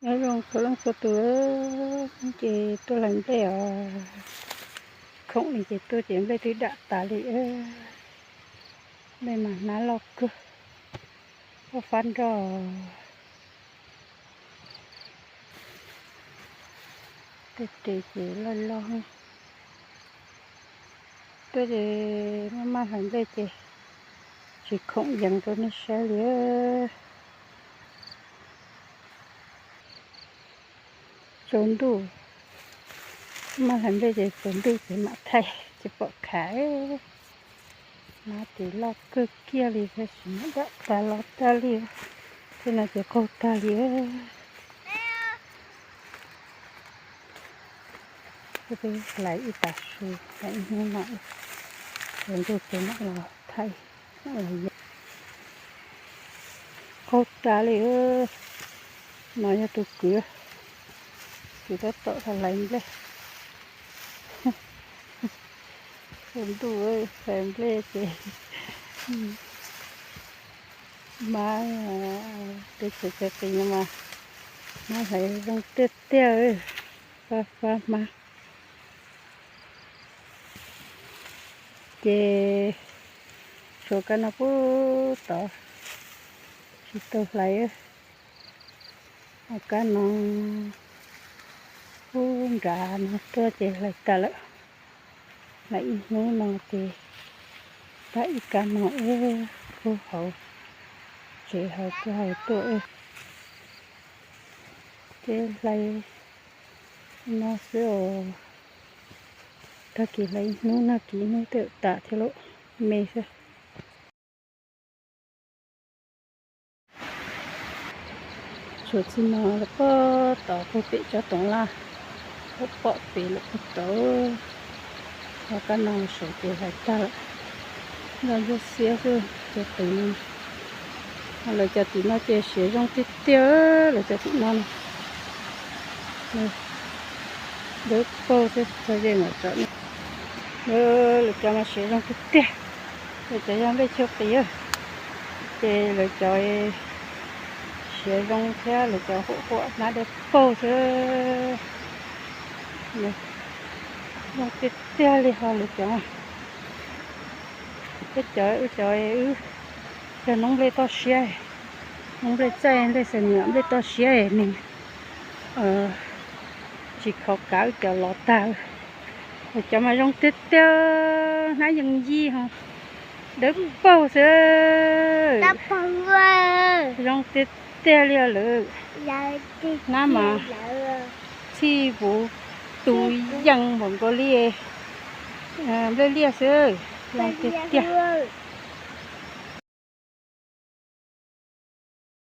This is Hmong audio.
Nyob zoo txhua leej txhua tus, ces tuaj hlais nplej os. Khoom li ces tuaj ces nplej twb dam tas li. Nplej mas hnab loj kawg, loj fab nroj. Tej tes ces loj loj. Tuaj ces maj maj hlais nplej ces tsis khoom yees rau nej saib li. Tsaus ntuj, maj hlais nplej ces tsaus ntuj ces mam thaij ces pom khav. Hnab ces loj kawg kiag li tab sis mas dam tas los tag li. Tej no ces qaug tag li. Peb hlais ib tag su, hlais ib hnub no, tsaus ntuj ces mam los thaij, mam los yees. Qaug tas li. No yog tus kwv, kwv tab tom hlais nplej. Tsaus ntuj hlais nplej ces hmab, teb chaws Thaib Qis no mas hmab hlais zoo tiag tiag, fab fab hmab. Ces tshuav kab no puag tod tsis tau hlais. Kab no puag nrad no tuaj ces hlais tas lawm. Hlais ib hnub no ces tag ib kab no, puag hauv tsev hauv puag hauv tuaj. Ces hlais no xwb os. Tag kis hlais ib hnub, nag kis ib hnub twb tas thiab lauj, me xwb. Tshuav txij no los puag tod puag pem tsob toov laj, puag pem lawm puag tod. Ho kab no saum ces hlais tag lawm. Nroj ntsuab xiab xwb cov tus no. Lawv cov tim no ces siav zoo tiag tiag, lawv cov tim no na. Dawb paug xwb, txog ze mam tsom. Lawv cov mas siav zoo tiag tiag. Lawv cov yog nplej chaw qis, ces lawv cov siav zoo thiab lawv cov huam huam hnab dawb paug xwb. Zoo tiag tiag li ho lawv cov. Peb cov, wb cov, wb cov noob nplej toj siab, noob nplej txaij, nplej xas nyuam, nplej toj siab nws tsis khov kav wb cov los tag. Lawv cov mas zoo tiag tiag, hnab yees yij ho dawb paug xwb. Zoo tiag tiag li lawm. Hnab mas txhij vuv tu yees npaum nkaus li nplej liaj xwb, zoo tiag tiag.